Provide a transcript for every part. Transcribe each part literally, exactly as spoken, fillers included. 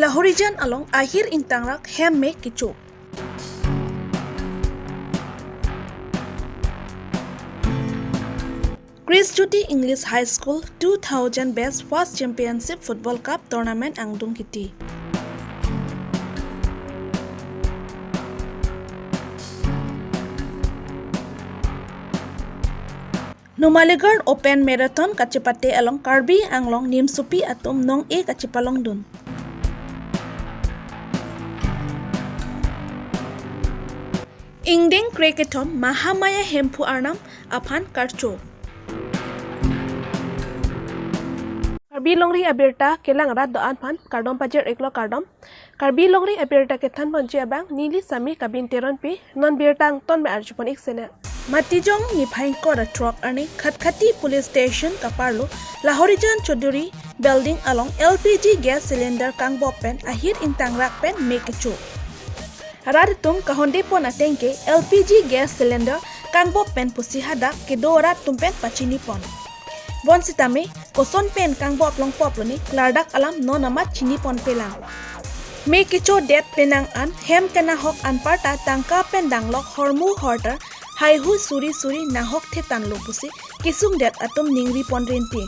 Lahorijan along ahir ingtangrak hem me kecho. Chris Jyoti English High School two thousand Best First Championship Football Cup Tournament angdung kiti. Numaligarh Open Marathon kachepate along Karbi Anglong nimsopi atum nong-e kachepalongdun. Ingdeng krekethom Mahamaya Hemphu Arnam aphan karcho. Karbi Longri Abirta kelang rat do-an aphan kardom pajir-iklo, kardom. Karbi Longri Abirta kethanponji abang neli Sami Kabin Teronpi. Non birta angton me arjupon-ik sene. Matijong niphai ingkoi ra throk arni Khatkhati Police Station kaparlo Lahorijan Chaudhary Building along L P G gas cylinder kangbop pen ahir ingtangrak pen me kecho. Rat atum kahondepon ateng ke L P G gas cylinder kangbop pen pusi hadak kedo rat atum pen pachinipon. Bonsitame koson pen kangbop longpoplo ne klardak alam non amat chiniponpelang. Me kechodet penang an hem kenahok anparta tangka pen danglok hormu hortar haihui suri suri nahok thetanlo pusi kesungdet atum ningripon rinti.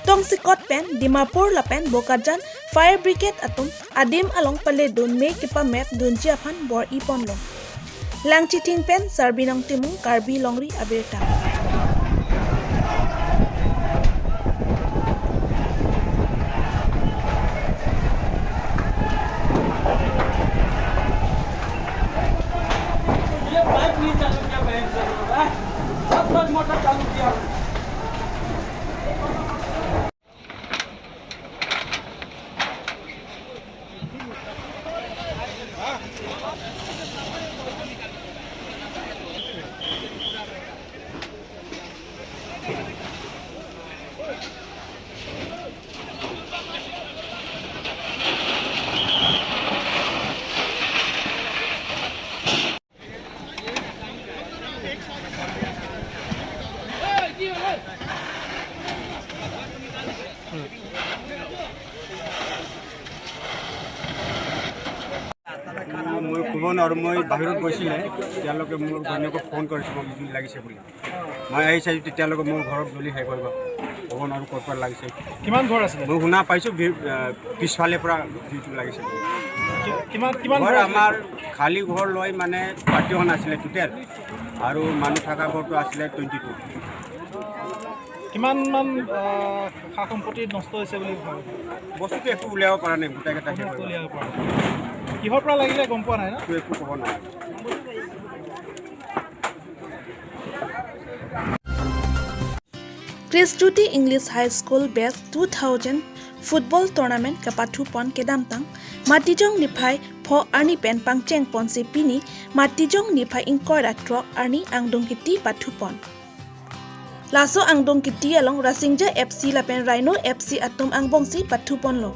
Tongsekot pen Dimapur lapen Bokajan Fire Brigade atum adim along paledun me kepamepdunji aphan bor-iponlo. Langchithing pen Sarbinong Timung, Karbi Longri Abirta. মই ক'ব নোৱাৰোঁ, মই বাহিৰত গৈছিলে, তেওঁলোকে মোৰ ঘৈণীয়েকক ফোন কৰিছে, মোক বিজুলী লাগিছে বুলি। মই আহি চাইছোঁ, তেতিয়ালৈকে মোৰ ঘৰত জ্বলি শেষ হৈ গ'ল। ক'ব নোৱাৰোঁ ক'ৰ পৰা লাগিছে। কিমান ঘৰ আছিলে? মই শুনা পাইছোঁ, ভি-, আহ, পিছফালে পৰা জুইটো লাগিছে বুলি। কি-, কিমান, কিমান ঘৰ ঘৰ আছিলে? আমাৰ খালী ঘৰ লৈ মানে থাৰ্টিৱান আছিলে টোটেল, আৰু মানুহ থকা ঘৰটো আছিলে টুৱেণ্টি টু। কিমান মান, আহ, সা সম্পত্তি নষ্ট হৈছে বুলি ভাবে? বস্তুটো একো উলিয়াব পৰা নাই, গোটেইকেইটা শেষ হৈ গ'ল। উলিয়াব পৰা নাই। কিহৰ পৰা লাগিলে গম পোৱা নাই ন? এইটো একো ক'ব নোৱাৰে। Chris Jyoti English High School Best two thousand Football Tournament kepathupon kedamtang Matijong niphai pho arni pen pangchengponsi pini Matijong niphai ingkoi ra throk arni angdung kiti pathupon. Laso angdung kiti along Rasingja F C lapen Rhino F C atum angbongsi pathuponlo.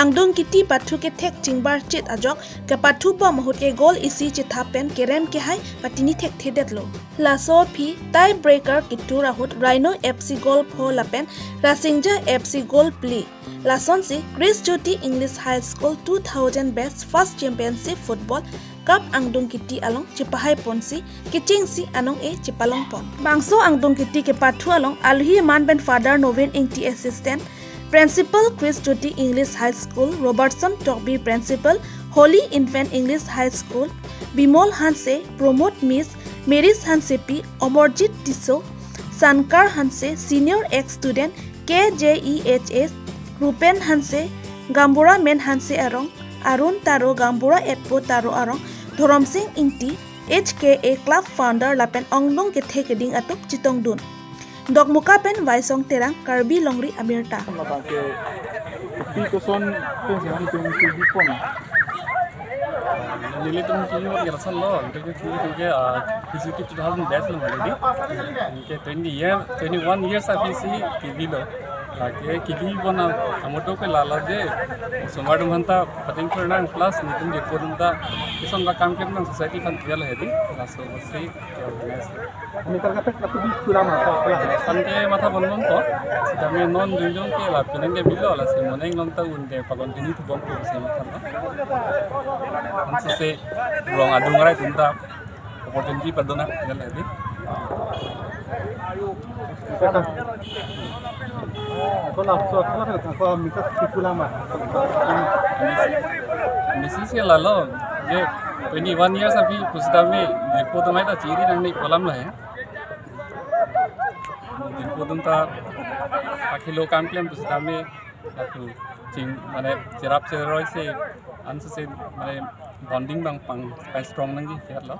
Angdung kiti pathu kethek chingbarchit ajok kepathubom ahut ke goal isi chethap pen kerem kehai patini thekthedetlo. Laso aphi tie breaker ketur ahut Rhino F C goal pho lapen Rasingja F C goal phli. Lasonsi Chris Jyoti English High School two thousand Best First Championship Football Cup angdung kiti along chepahaiponsi kechengsi anong-e chepalongpon. Bangso angdung kiti kepathu along alohi man pen Father Novin Ingti, Assistant Principal, Chris Jyoti English High School, Robertson Tokbi, Principal, Holy Infant English High School, Bimol Hanse, Pramod Mish, Maris Hansepi, Omorjit Tisso, Sankar Hanse, Senior Ex Student, K J E H S, Rupen Hanse, Gaonbura Men Hanse Arong, Arun Taro, Gaonbura Etpo Taro Arong, Dhoromsing Ingti, H K A Club Founder lapen ongdung kethe keding atum chetongdun. Dokmoka pen Vaisong Terang, Karbi Longri Abirta. Labang ke kopi koson pen sehari pen ke bipon. Nelitum kini mat gerasan lo, itu ke kini ke, ah, P C T two thousand batch lo neli. Ini ke twenty year, twenty-one years aphi si T V lo. Lake kili bona amoto ke lala je, osomar atum aphanta pating kurnang plus nelitum Diphu atum ta ison ba kam kem nang society aphan kial hedi, laso si organize. Kami target tak tapi di Tulam apa, apa lah? Aphan ke matha ponbom ko, sitame non jongjong ke la penang ke bilo, lasi moning along ta un-e pa continue thubom ko si matha na. Ansi se rong adung rai atum ta opportunity padona, ya, hedi. Ako lang, so, ako lang, ako, mika, si Tulam ah. Misi si lalo, je, twenty-one years aphi pusitame, Diphu atum ta chiri nangne pu alam lo he. Diphu atum ta akhilo kam klem pusitame, lapu ching, mane, cherap cheroi si, ansi se, mane, bonding abang pang, pang strong nangji, ya lo.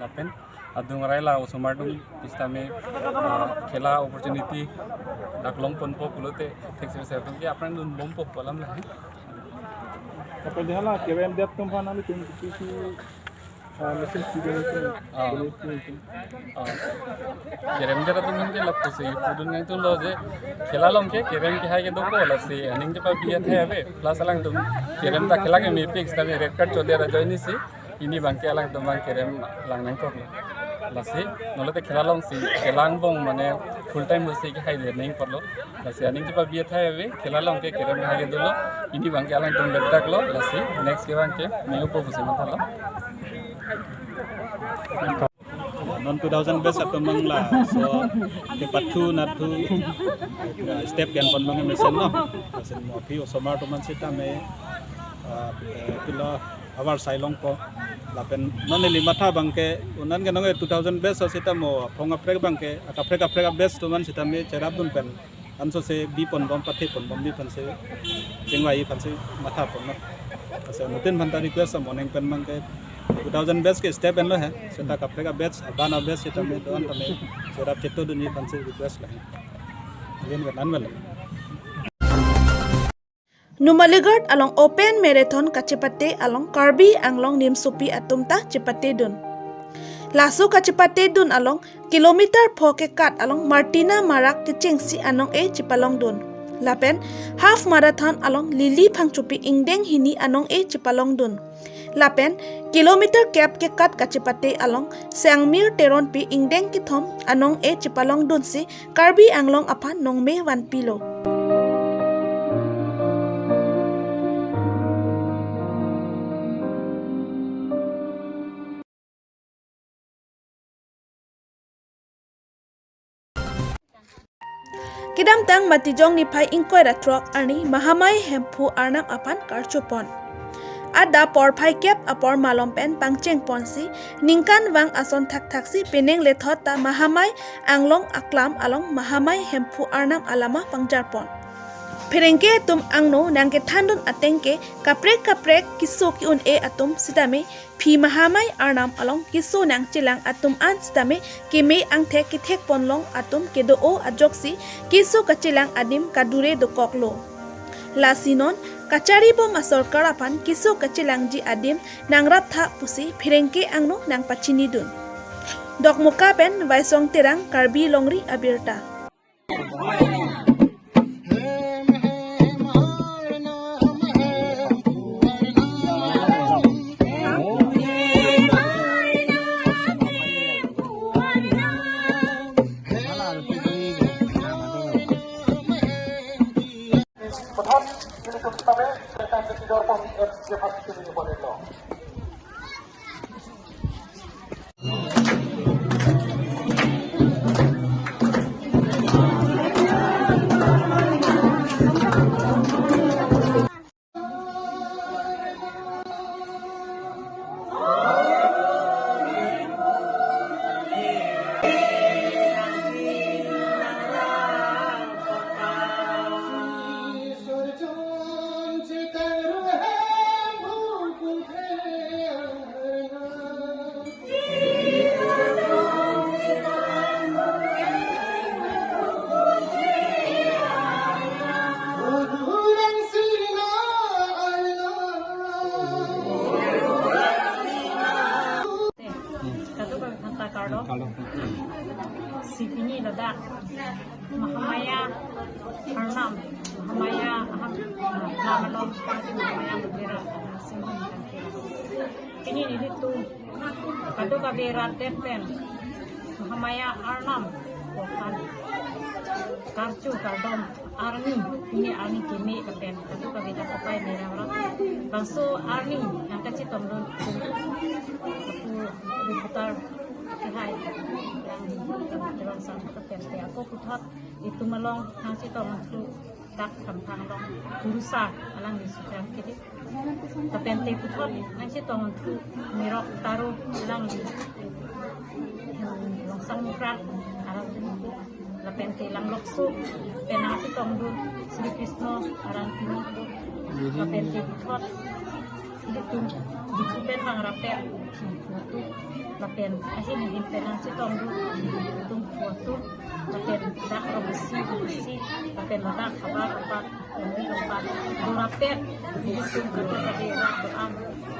Lapen adung rai la osomar atum pusitame, ah, khela opportunity dak long ponpo pulote, thik se se atum ke apran dunbompo pu alam lo he. Apa dia lah, kerem dia atum aphan nanglitum kisi, ah, message di dia itu. Ah. Boleh itu, itu. Ah. Kerem dia atum aphan ke lapu si pudun nangthulo je, khela along ke kerem kehai ke dokok, lasi aning chepabi athe ave, plus alangtum kerem ta khela ke mepik, sitame red card chode ra ajoine si pini abang ke alangtum abang kerem lang nangkok lo. Lasi, non lote khela along si, khela angbong mane full time lo si kehai le nangkok lo. Lasi aning chepabi athe ave, khela along ke kerem kehai ke dolo, pini abang ke alangtum bedak lo, lasi next ke abang ke neo po pusi matha lo. Non two thousand batch atum abang laso kepathu nathu step ke-en pon abang mesen lo. Lason mo aphi osomar atum aphan sitame, ah, eh, pilo avar sai longpo. Lapen non neli matha abang ke, un-an ke nonke two thousand batch sita mo aphong kaprek abang ke, akaprek kaprek a-batch atum aphan sitame cherap dun pen, anso se bi ponbom, pathe ponbom bi aphan si, chingvai aphan si matha pon lo. Asa nutin aphanta request amoning pen abang ke two thousand batch ke step en lo he. Seta kaprek a-batch, abana batch sitame do-an tame cherap cheto dunji aphan si request lo he. Again ke nan vel. Numaligarh along open marathon kachepate along Karbi Anglong nimsopi atum ta chepate dun. Laso kachepate dun along kilometer pho kekat along Martina Marak kechengsi anong-e chepalong dun. Lapen half marathon along Lily Phangchopi ingdeng hini anong-e chepalong dun. Lapen kilometer kep kekat kachepate along Sangmir Teronpi ingdeng kethom anong-e chepalong dunsi Karbi Anglong aphan nongme vanpilo. Kedamtang Matijong niphai ingkoi ra throk arni Mahamai Hemphu Arnam aphan karchopon. Adap porphai kep apor malom pen pangcheng ponsi ningkan vang ason thakthak si penang lethot ta Mahamai Anglong aklam along Mahamai Hemphu Arnam alama pangjarpon. Pherangke atum angno nangkethandun ateng ke kaprek kaprek keso ke-un-e atum sitame phi Mahamai Arnam along keso nangchelang atum an sitame keme angthek kethek ponlong atum kedo-o ajoksi keso kachelang adim kadure dokoklo. Lasi non kacharibom asorkar aphan keso kachelangji adim nangraptha pusi pherangke angno nangpachinidun. Dokmoka pen Vaisong Terang, Karbi Longri Abirta. Kado ba thanta karlo. Karlo. Si pini ladak Mahamaya Arnam, Mahamaya Aham, Mahamaya Mugera, Simon. Pini nelitum kadokave rat det pen Mahamaya Arnam aphan karcho kardom arni, pini arni keme lapen kadokave dak kapai mera rat. Bangso arni nangkachetongdun Lapu reporter kehai lang di Teron Sang lapen te ako puthot itum along nangchetongthu dak Khamphang along Kurusar alangli Sukhram Kidip. Lapen te puthot nangchetongthu Mirok Taro alangli Longsang Mukran aran tini. Lapen te Langlokso pen nangchetongdun Sri Krishna aran tini. Lapen te puthot ilitum Diphu pen bang rapet Diphu atum. Lapen ahin ahin pen nangchetongdun Diphu atum. Lapen dak Robisi, Robisi, lapen ladak Habar Rapat, Kami Rapat, do rapet ilitum kadokave rat do-an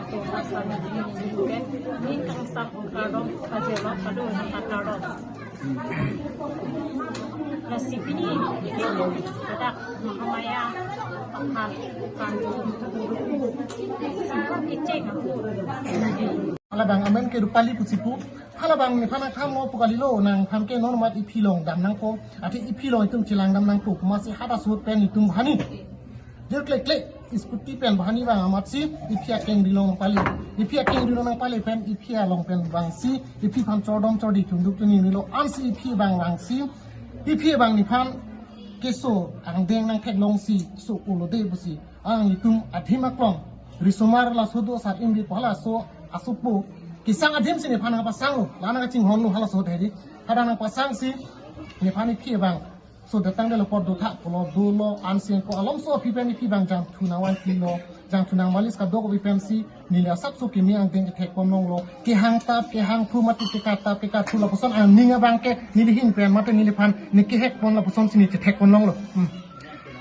atum asal ni pen ning kangsam kardom pajirlo kado nang kardom. Lasi pini ladak Mahamaya aphan kangtung kecheng aku. Halabang amen ke Rupali pusi pu. Halabang nephan nangthanlo pu kalilo, nangphan ke non mat iphi along dam nangpo. Athe iphi along itum chelang dam nangpo. Masi hadak ahut pen itum hani. Dir klek klek scooty pen bahani bang amatsi iphi akeng ri along pali. Iphi akeng ri along pali pen iphi along pen bangsi iphi aphan chordom chordi chunduk chunini lo ansi iphi bang bangsi iphi bang nephan keso angdeng nangtheklongsi so ulode pusi alanglitum adim aklong risomar laso do sar imbi pu halaso asopo kesang adim si nephan nangpasanglo, la nangkachinghonlo halaso ahut hedi. Hadak nangpasangsi nephan iphi bang so datang delo pot dotha pulo dolo ansi ko alomso aphi pen iphi bang jangthu nangvanpilo, jangthu nangmalis kadokave pensi neli asapso kimi angdeng kethek ponlonglo, kehang tap kehang thu mati kekar tap kekar thu lapuson aning abang ke neli ahin pen mate neliphan ne kehek pon lapusonsi ne chethek ponlonglo. Hmm.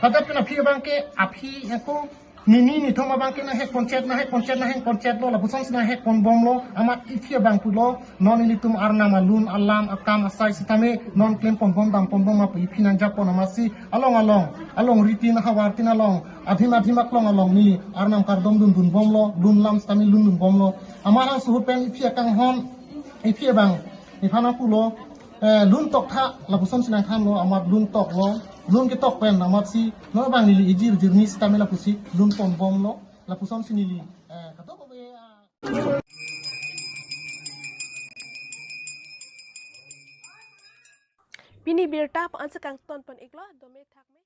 Hadak pen aphi abang ke aphi ako nini nithom abang ke nahek ponchet nahek ponchet nahek ponchetlo lapusonsi nahek ponbomlo amat iphi abang pulo. Non ilitum Arnam alun alam akam asai sitame non klem ponbom dam ponbom apu iphi nangjap pon amatsi along along along ritin havar tin along adim adim aklong along neli Arnam kardom dundunbomlo, lun lam sitame lundunbomlo. Amat halaso ahut pen iphi akanghon iphi abang nephan nangpulo, eh, lun toktha lapusonsi nangthanlo amat lun toklo, lun ketok pen amatsi non abang neli ijir jirni sitame lapusi lun ponbomlo lapusonsi neli, eh, kadokave, ah. Pini birta pu ansi kangton pon iklo, dome thakme.